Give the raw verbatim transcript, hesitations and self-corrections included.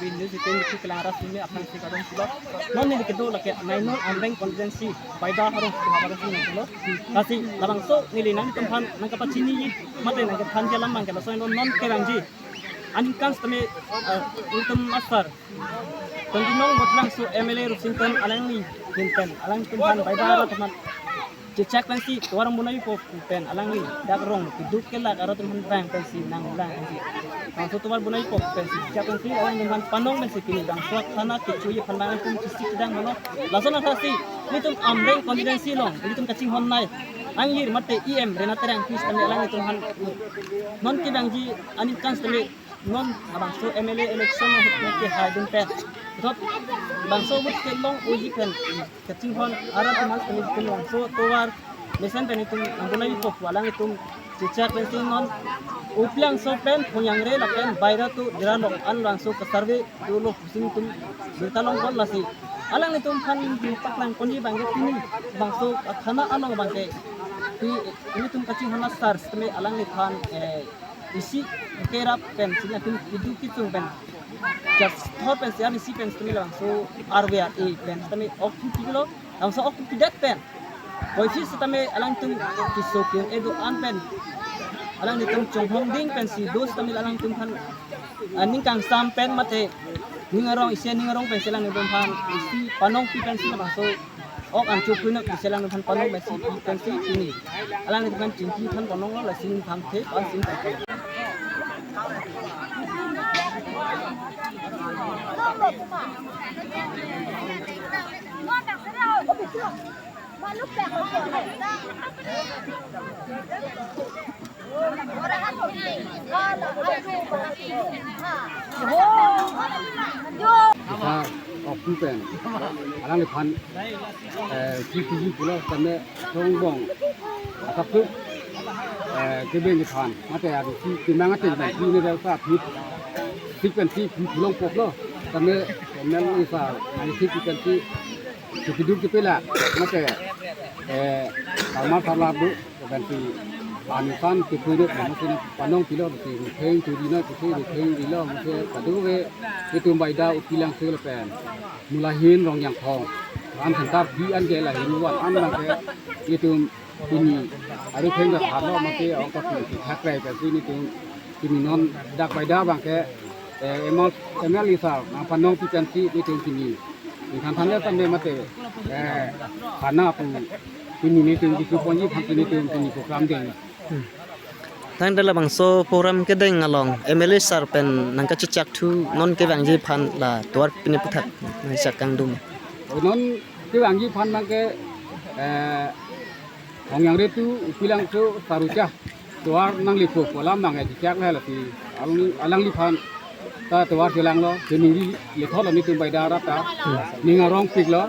News item bithi kelang ras neli aphan si kadom pulo. Non neli kedo lake Nainol Amreng constituency Baida arong Tuha arong si nangpulo. Lasi labangso neli nangtumphan nangkapachini mate nangkethan jalam bangke laso non non kevangji aningkan sitame, eh, itum asar Tonjinong Votlangso M L A Rupsing Teron alangli hinten alangtum aphan Baida arat aphan chechak pensi tovar bonaipo pen alangli dak rong keduk kelak arat aphan bang pensi nanglang pensi. Laso tovar bonaipo pensi chechak pensi alangtum aphan panong pensi pini bangso akhana kechoji aphan bang tum chesik chedang mano. Lason athasi nelitum Amreng constituency along nelitum kachinghon nai angjir mate E M Rena Terangpi sitame alangtum aphan non kevangji aningkan sitame non labangso M L A election ahut ke haidun pen. Thot bangso ahut kelong unji pen kachinghon arat atum sitame itum labangso tovar mesen pen itum nangbonaipo pu alangtum chechak pensi non Uplangso pen Phongjangre lapen Baida to Diralong an labangso kasurvey dolo pusi itum birta longpon lasi alanglitum aphan paklang ponji bangke pini bangso akhana along bangke pi itum kachinghon asar sitame alangliphan, eh, isi kerap pensi latum idu kechung pen jas thor pensi an isi pen sitame labangso R V R A pen sitame ok thu pilo labangso ok thu pidet pen koisi sitame alangtum keso ke-un-e do-an pen alanglitum chonghong ding pensi do sitame alangtum aphan, ah, ning kangsam pen mate ning arong isi ning arong pensi alangtum aphan isi panong pi pensi labangso ok an chopinok isi alangtum aphan panong pensi pi pensi pini alangtum aphan chingki than panong lo lasi ning than the pansi than. Isa ok thu pen alangliphan, eh, G P G pulo tame songbong asap thu, eh, kebeng iphan mate adu si kimang ate pen pi ne dal sa phit sik pen si pi pulong poklo tame mel isa nai sik pen si chukiduk kepela mate, eh, kamar sarla bu pensi anisan kepurut namu sini panong pilo si ritheng churi na si ritheng rilo si kadokave itum Baida Uplangso lapen Mulahin Rongjangthong an center pi an ke lahin wan an bangke itum pini ari theng da thalo mate ong kati si thakrai pensi itum pini non dak Baida bangke, eh, M L A sir nangpanong pi pensi itum pini ningkan thanle tame mate, eh, khana pu pini nelitum bisu ponji aphan pini itum pini program deng. Hmm. Tangte labangso program kedeng along M L A sir pen nangkachechak thu non kevangji aphan la tovar pini puthak nangchak kangdum. Non kevangji aphan bangke, eh, Phongjangre to Uplangso Sarucha tovar nanglepo pu alam nang ejak le lasi alang, alangliphan ta tovar chelanglo, chiningri lethotlo nelitum Baida arat ta ning arong piklo.